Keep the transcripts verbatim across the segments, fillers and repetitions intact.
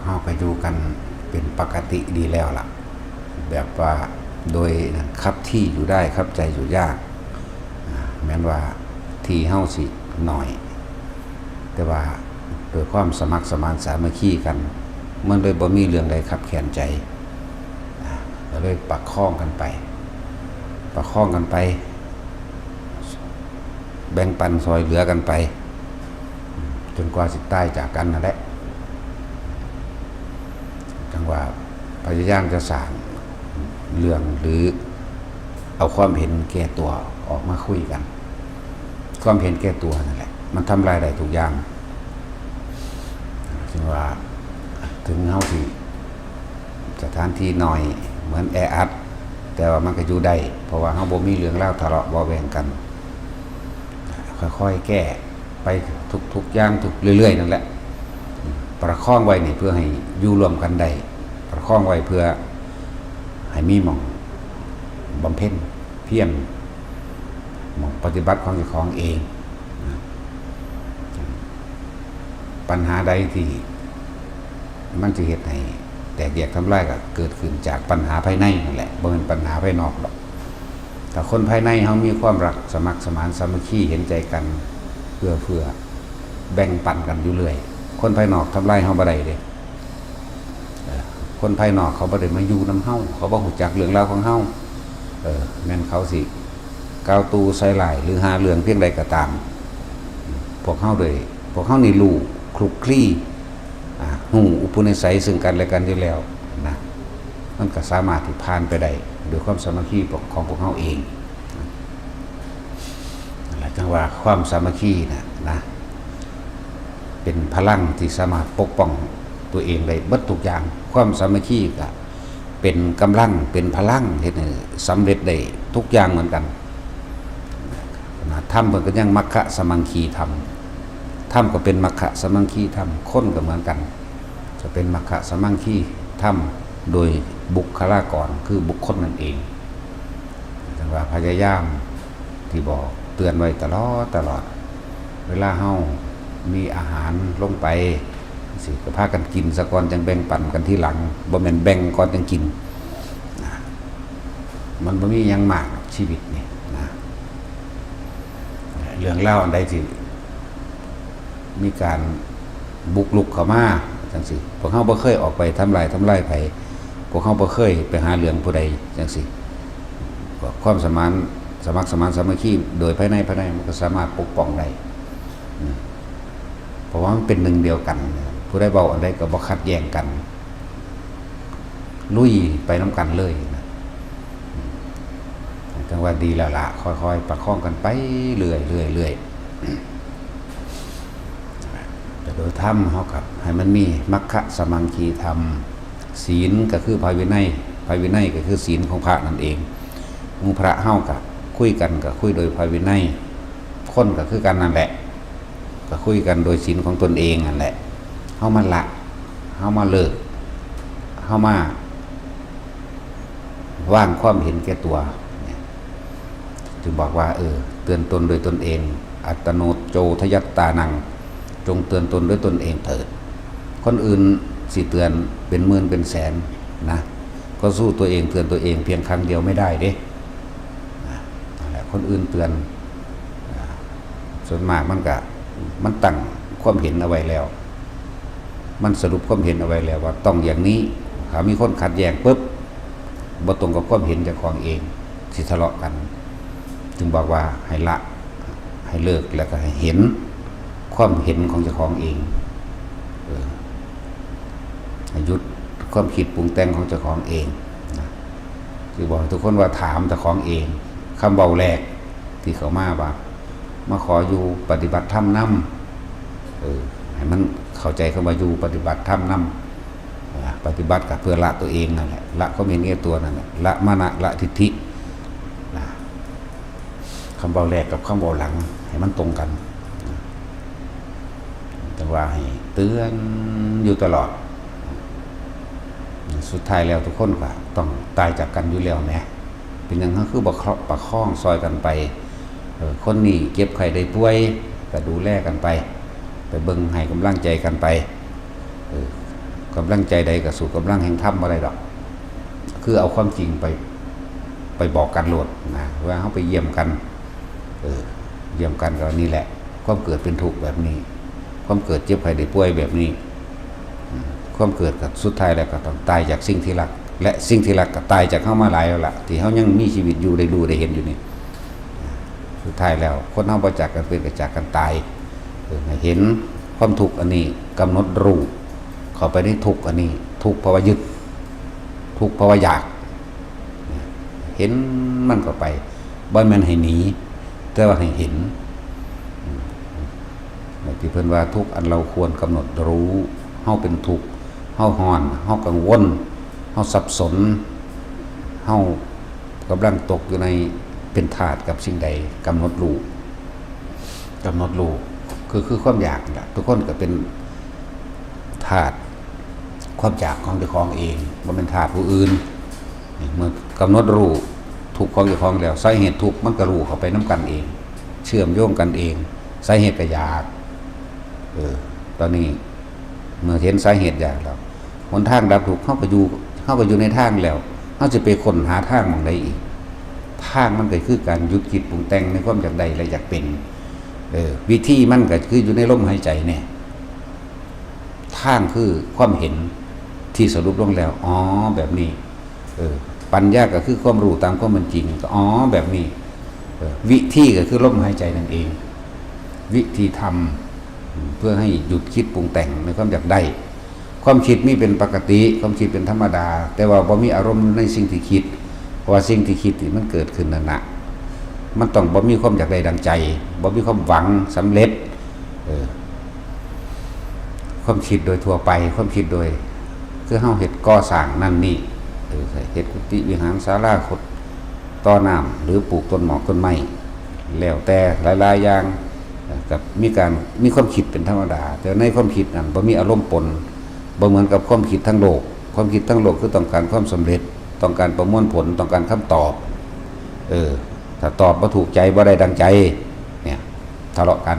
เฮาก็อยู่กันเป็นปกติดีแล้วล่ะ แบบว่าโดยคับที่อยู่ได้ คับใจอยู่ยาก อ่า แม้นว่าที่เฮาสิน้อย แต่ว่าโดยความสมัครสมานสามัคคีกัน มันเลยบ่มีเรื่องใดคับแค้นใจ อ่า ก็เลยประคองกันไป ประคองกันไป แบ่งปันซอยเหลือกันไป จนกว่าสิตายจากกันนั่นแหละ จั่งว่าพยายามจะสร้างเรื่องหรือเอาความเห็นแก่ตัวออกมาคุยกัน ความเห็นแก่ตัวนั่นแหละ มันทำลายได้ทุกอย่าง ถึงว่า ถึงเฮาสิ สถานที่น้อย เหมือนแออัด แต่ว่ามันก็อยู่ได้ เพราะว่าเฮาบ่มีเรื่องราวทะเลาะเบาะแว้งกัน ค่อยๆแก้ไปทุกๆอย่าง ทุกเรื่อยๆนั่นแหละ ประคองไว้นี่เพื่อให้อยู่ร่วมกันได้ ประคองไว้เพื่อให้มีหม่องบำเพ็ญเพียร หม่องปฏิบัติของเจ้าของเอง ปัญหาใดที่มันสิเฮ็ดให้แตกแยกทำลาย ก็เกิดขึ้นจากปัญหาภายในนั่นแหละ บ่แม่นปัญหาภายนอกดอก ถ้าคนภายในเฮามีความรักสมัครสมานสามัคคี เห็นใจกัน เอื้อเฟื้อแบ่งปันกันอยู่เรื่อย คนภายนอกทำลายเฮาบ่ได้เด้ เอ่อ คนภายนอกเขาบ่ได้มาอยู่นำเฮา เขาบ่ฮู้จักเรื่องราวของเฮา เออ แม่นเขาสิกล่าวตู่ใส่ร้ายหรือหาเรื่องเพียงใดก็ตาม พวกเฮาโดย พวกเฮานี่รู้คลุกคลี อ่า ฮู้อุปนิสัยซึ่งกันและกันอยู่แล้วนะ มันก็สามารถที่ผ่านไปได้ด้วยความสามัคคีของพวกเฮาเอง นั่นแหละจั่งว่าความสามัคคีน่ะนะ เป็นพลังที่สามารถปกป้องตัวเองได้เบิดทุกอย่าง ความสามัคคีก็เป็นกำลัง เป็นพลังเฮ็ดให้สำเร็จได้ทุกอย่างเหมือนกันนะ ธรรมเพิ่นก็ยังมัคคะสามัคคีธรรม ธรรมก็เป็นมัคคะสามัคคีธรรม คนก็เหมือนกัน จะเป็นมัคคะสามัคคีธรรมโดยบุคลากร คือบุคคลนั่นเอง จั่งว่าพยายามที่บอกเตือนไว้ตลอดตลอด เวลาเฮามีอาหารลงไปสิ ก็พากันกินซะก่อน จั่งแบ่งปันกันทีหลัง บ่แม่นแบ่งก่อนจั่งกินนะ มันบ่มีหยังมากหรอกชีวิตนี่นะ เรื่องราวอันใดที่ มีการบุกรุกเข้ามาจั่งซี้ พวกเฮาบ่เคยออกไปทำลาย ทำลายไผ พวกเฮาบ่เคยไปหาเรื่องผู้ใดจั่งซี้ ก็ความสมาน สมัครสมานสามัคคีโดยภายใน ภายในมันก็สามารถปกป้องได้ อืม เพราะว่ามันเป็นหนึ่งเดียวกัน ผู้ใดเว้าอันใดก็บ่ขัดแย้งกัน ลุยไปนำกันเลยนะ อืม จั่งว่าดีแล้วล่ะ ค่อยๆประคองกันไปเรื่อยๆเรื่อยๆ แต่โดยธรรมเฮาก็ให้มันมีมัคคะสามัคคีธรรม ศีลก็คือพระวินัย พระวินัยก็คือศีลของพระนั่นเอง หมู่พระเฮาก็คุยกันก็คุยโดยพระวินัย คนก็คือกันนั่นแหละ ก็คุยกันโดยศีลของตนเองนั่นแหละ เฮามาละ เฮามาเลิก เฮามา วางความเห็นแก่ตัวเนี่ย จึงบอกว่า เออ เตือนตนโดยตนเอง อัตโนโจทยัตตานัง จงเตือนตนด้วยตนเองเถิด คนอื่นสิเตือนเป็นหมื่นเป็นแสนนะ ก็สู้ตัวเองเตือนตัวเองเพียงครั้งเดียวไม่ได้เด้นะ นั่นแหละ คนอื่นเตือน อ่า ส่วนมากมันก็ มันตั้งความเห็นเอาไว้แล้ว มันสรุปความเห็นเอาไว้แล้วว่าต้องอย่างนี้ ถ้ามีคนขัดแย้งปุ๊บ บ่ตรงกับความเห็นเจ้าของเอง สิทะเลาะกัน จึงบอกว่าให้ละ ให้เลิก แล้วก็ให้เห็นความเห็นของเจ้าของเอง เออ ให้หยุดความคิดปรุงแต่งของเจ้าของเองนะ คือบอกให้ทุกคนว่าถามเจ้าของเอง คำเว้าแรกที่เขามาว่า มาขออยู่ปฏิบัติธรรมนำ เออ ให้มันเข้าใจคำว่าอยู่ปฏิบัติธรรมนำ อ่า ปฏิบัติก็เพื่อละตัวเองนั่นแหละ ละความเห็นแก่ตัวนั่นแหละ ละมานะ ละทิฏฐินะ คำเว้าแรกกับคำเว้าหลังให้มันตรงกัน จั่งว่าให้เตือนอยู่ตลอด สุดท้ายแล้วทุกคนก็ต้องตายจากกันอยู่แล้วแหม เป็นหยังเฮาคือบ่เคาะประคองซอยกันไป เออ คนนี้เจ็บไข้ได้ป่วย ก็ดูแลกันไป ไปเบิ่งให้กำลังใจกันไป เออ กำลังใจใดก็สู้กำลังแห่งธรรมบ่ได้ดอก คือเอาความจริงไป ไปบอกกันโลดนะ ว่าเฮาไปเยี่ยมกัน เออ เยี่ยมกันก็นี่แหละ ความเกิดเป็นทุกข์แบบนี้ ความเกิดเจ็บไข้ได้ป่วยแบบนี้ อืม ความเกิดก็สุดท้ายแล้วก็ต้องตายจากสิ่งที่รัก และสิ่งที่รักก็ตายจากเฮามาหลายแล้วล่ะ ที่เฮายังมีชีวิตอยู่ได้รู้ได้เห็นอยู่นี่ สุดท้ายแล้วคนเฮาบ่จากกันเป็นก็จากกันตาย เออ ให้เห็นความทุกข์อันนี้ กำหนดรู้ เข้าไปในทุกข์อันนี้ ทุกข์เพราะว่ายึด ทุกข์เพราะว่าอยาก เห็นมันเข้าไป บ่แม่นให้หนี แต่ว่าให้เห็น อืม ที่เพิ่นว่าทุกข์อันเราควรกำหนดรู้ เฮาเป็นทุกข์ เฮาฮ้อน เฮากังวล เฮาสับสน เฮากำลังตกอยู่ใน เป็นทาสกับสิ่งใด กำหนดรู้ กำหนดรู้ คือ คือความอยากนี่ล่ะ ทุกคนก็เป็นทาสความอยากของเจ้าของเอง บ่แม่นทาสผู้อื่น เมื่อกำหนดรู้ทุกข์ของเจ้าของแล้ว สาเหตุทุกข์มันก็รู้เข้าไปนำกันเอง เชื่อมโยงกันเอง สาเหตุก็อยาก เออ ตอนนี้เมื่อเห็นสาเหตุอยากแล้ว หนทางดับทุกข์ เฮาก็อยู่ เฮาก็อยู่ในทางแล้ว เฮาสิไปค้นหาทางหม่องใดอีก ทางมันก็คือการหยุดคิดปรุงแต่งในความอยากได้และอยากเป็น เออ วิธีมันก็คืออยู่ในลมหายใจเนี่ย ทางคือความเห็นที่สรุปลงแล้ว อ๋อ แบบนี้ เออ ปัญญาก็คือความรู้ตามความเป็นจริง ก็ อ๋อ แบบนี้ เออ วิธีก็คือลมหายใจนั่นเอง วิธีทำ เพื่อให้หยุดคิดปรุงแต่งในความอยากได้ ความคิดมีเป็นปกติ ความคิดเป็นธรรมดา แต่ว่าบ่มีอารมณ์ในสิ่งที่คิด เพราะว่าสิ่งที่คิดนี่มันเกิดขึ้นนั่นน่ะ มันต้องบ่มีความอยากได้ดังใจ บ่มีความหวังสำเร็จ เออ ความคิดโดยทั่วไป ความคิดโดย คือเฮาเฮ็ดก่อสร้างนั่นนี่ เออ เฮ็ดกุฏิวิหารศาลา ขุดต่อน้ำ หรือปลูกต้นหมากต้นไม้ แล้วแต่หลายๆอย่าง กับมีการ มีความคิดเป็นธรรมดา แต่ในความคิดนั้นบ่มีอารมณ์ปน บ่เหมือนกับความคิดทางโลก ความคิดทางโลกคือต้องการความสำเร็จ ต้องการประมวลผล ต้องการคำตอบ เออ ถ้าตอบบ่ถูกใจ บ่ได้ดังใจ เนี่ย ทะเลาะกัน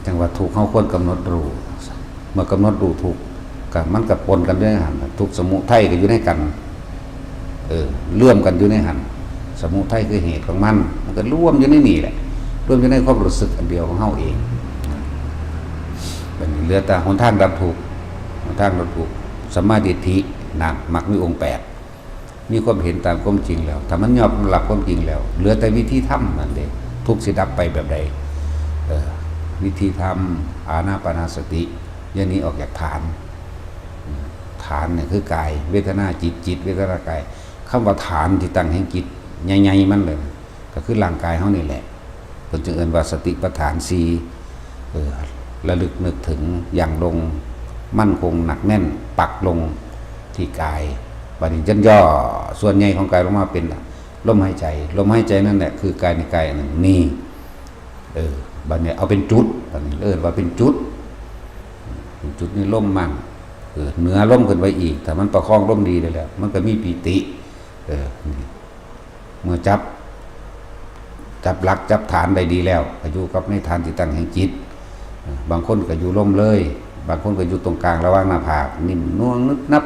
จังว่าทุกข์ เฮาควรกำหนดรู้ เมื่อกำหนดรู้ทุกข์ ก็มันก็ปนกันอยู่ในหั่น ทุกข์สมุทัยก็อยู่ในกัน เออ ร่วมกันอยู่ในหั่น สมุทัยคือเหตุของมัน มันก็ร่วมอยู่ในนี่แหละ ร่วมอยู่ในความรู้สึกอันเดียวของเฮาเอง บัดนี้เหลือแต่หนทางดับทุกข์ หนทางดับทุกข์ สัมมาทิฏฐิ นั่น มรรคมีองค์แปด มีความเห็นตามความจริงแล้ว ถ้ามันยอมรับความจริงแล้ว เหลือแต่วิธีทำนั่นเด้ ทุกข์สิดับไปแบบใด เออ วิธีทำ อานาปานสติ อย่างนี้ออกจากฐาน ฐานเนี่ยคือกาย เวทนาจิต จิตเวทนากาย คำว่าฐานที่ตั้งแห่งจิต ใหญ่ๆมันเลยนะ ก็คือร่างกายเฮานี่แหละ เพิ่นจึงเอิ้นว่าสติปัฏฐานสี่ เออ ระลึกนึกถึง หยั่งลง มั่นคงหนักแน่น ปักลงที่กาย บัดนี้ย่นย่อ ส่วนใหญ่ของกายลงมาเป็นลมหายใจ ลมหายใจนั่นแหละคือกายในกายอันหนึ่ง นี่ เออ บัดนี้เอาเป็นจุด บัดนี้เอิ้นว่าเป็นจุด เป็นจุดนี่ลมมั่ง เออ เหนือลมขึ้นไปอีก ถ้ามันประคองลมดีได้แล้ว มันก็มีปีติ เออ นี่ เมื่อจับ จับหลักจับฐานได้ดีแล้ว ก็อยู่กับในฐานที่ตั้งแห่งจิต เออ บางคนก็อยู่ลมเลย บางคนก็อยู่ตรงกลางระหว่างหน้าผาก นิ่มนวลนึบนับ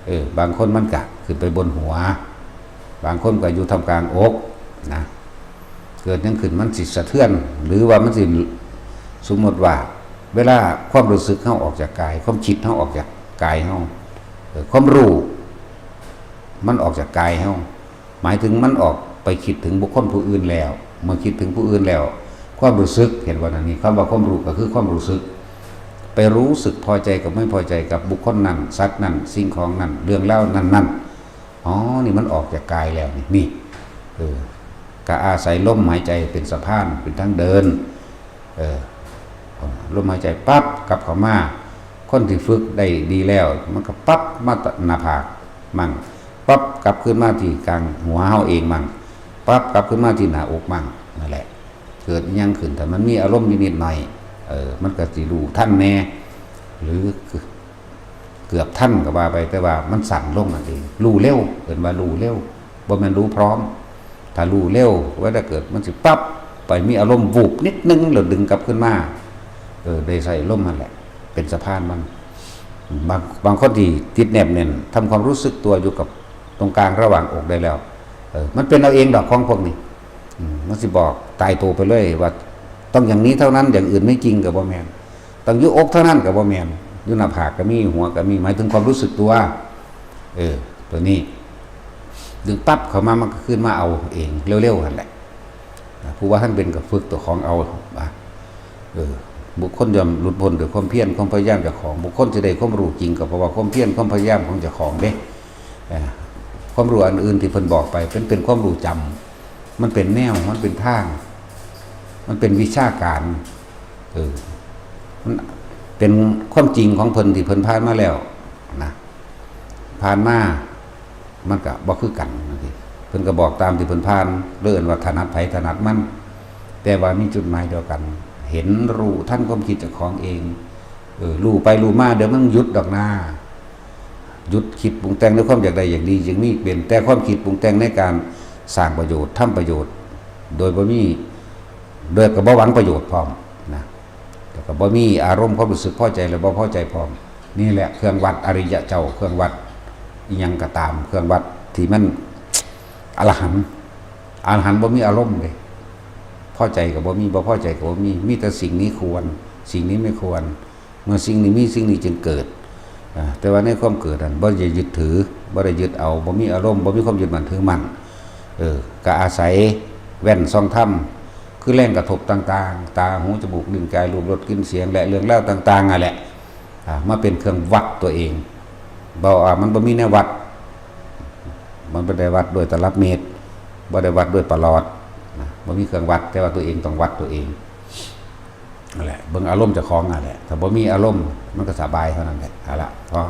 เออ บางคนมันก็ขึ้นไปบนหัว บางคนก็อยู่ท่ามกลางอกนะ เกิดหยังขึ้นมันสิสะเทือน หรือว่ามันสิ สมมติว่า เวลาความรู้สึกเฮาออกจากกาย ความคิดเฮาออกจากกายเฮา เออ ความรู้มันออกจากกายเฮา หมายถึงมันออกไปคิดถึงบุคคลผู้อื่นแล้ว เมื่อคิดถึงผู้อื่นแล้ว ความรู้สึก เห็นบ่ นั่นนี่ คำว่าความรู้ก็คือความรู้สึก ไปรู้สึกพอใจกับไม่พอใจกับบุคคลนั้น สัตว์นั้น สิ่งของนั้น เรื่องราวนั้นๆ อ๋อ นี่มันออกจากกายแล้วนี่ นี่ เออ ก็อาศัยลมหายใจเป็นสะพาน เป็นทางเดิน เออ ลมหายใจปั๊บกลับเข้ามา คนที่ฝึกได้ดีแล้ว มันก็ปั๊บมาหน้าผากมั่ง ปั๊บกลับขึ้นมาที่กลางหัวเฮาเองมั่ง ปั๊บกลับขึ้นมาที่หน้าอกมั่ง นั่นแหละ เกิดอิหยังขึ้น ถ้ามันมีอารมณ์อยู่นิดหน่อย เออ มันก็สิรู้ทันแน่ หรือ เกือบทันก็ว่าไป แต่ว่ามันสั้นลงนั่นเอง รู้เร็ว เอิ้นว่ารู้เร็ว บ่แม่นรู้พร้อม ถ้ารู้เร็ว เวลาเกิดมันสิปั๊บ ไปมีอารมณ์วูบนิดนึง แล้วดึงกลับขึ้นมา เออ ได้ใช้ลมนั่นแหละ เป็นสะพานมัน บางบางคนที่ติดแนบแน่นทำความรู้สึกตัวอยู่กับตรงกลางระหว่างอกได้แล้ว เออ มันเป็นเอาเองดอกของพวกนี้ อืม มันสิบอกตายตัวไปเลยว่า ต้องอย่างนี้เท่านั้น อย่างอื่นไม่จริงก็บ่แม่น ต้องอยู่อกเท่านั้นก็บ่แม่น อยู่หน้าผากก็มี หัวก็มี หมายถึงความรู้สึกตัว เออ ตัวนี้ ดึงปั๊บเข้ามา มันก็ขึ้นมาเอาเองเร็วๆนั่นแหละ นะ ผู้ว่าท่านเป็นก็ฝึกตัวของเอา ว่า เออ บุคคลย่อมหลุดพ้นด้วยความเพียร ความพยายามเจ้าของ บุคคลสิได้ความรู้จริงก็เพราะว่าความเพียร ความพยายามของเจ้าของเด้ เออ ความรู้อันอื่นที่เพิ่นบอกไป เป็น เป็นความรู้จำ มันเป็นแนว มันเป็นทาง มันเป็นวิชาการ เออ มันเป็นความจริงของเพิ่นที่เพิ่นผ่านมาแล้วนะ ผ่านมา มันก็บ่คือกันจั่งซี้ เพิ่นก็บอกตามที่เพิ่นผ่าน เรียกว่าถนัดไผถนัดมัน แต่ว่ามีจุดหมายเดียวกัน เห็นรู้ทันความคิดเจ้าของเอง เออ รู้ไปรู้มา เดี๋ยวมันหยุดดอกนา หยุดคิดปรุงแต่งในความอยากได้อยากดี จึงมีเป็น แต่ความคิดปรุงแต่งในการสร้างประโยชน์ ทำประโยชน์ โดยบ่มี โดยก็บ่หวังประโยชน์พร้อมนะ แล้วก็บ่มีอารมณ์ความรู้สึกพอใจและบ่พอใจพร้อม นี่แหละเครื่องวัดอริยะเจ้า เครื่องวัดอิหยังก็ตาม เครื่องวัดที่มันอรหันต์ อรหันต์บ่มีอารมณ์เด้ พอใจก็บ่มี บ่พอใจก็บ่มี มีแต่สิ่งนี้ควร สิ่งนี้ไม่ควร เมื่อสิ่งนี้มี สิ่งนี้จึงเกิด อ่า แต่ว่าในความเกิดนั้นบ่ได้ยึดถือ บ่ได้ยึดเอา บ่มีอารมณ์ บ่มีความยึดมั่นถือมั่น เออ ก็อาศัยแว่นส่องธรรม คือแรงกระทบต่างๆ ตา หู จมูก ลิ้น กาย รูป รส กลิ่น เสียง และเรื่องราวต่างๆนั่นแหละ อ่า มาเป็นเครื่องวัดตัวเอง บ่ว่ามันบ่มีแนววัด มันบ่ได้วัดด้วยตลับเมตร บ่ได้วัดด้วยประหลอด นะ บ่มีเครื่องวัด แต่ว่าตัวเองต้องวัดตัวเอง นั่นแหละ เบิ่งอารมณ์เจ้าของนั่นแหละ ถ้าบ่มีอารมณ์ มันก็สบายเท่านั้นแหละ เอาละ พอ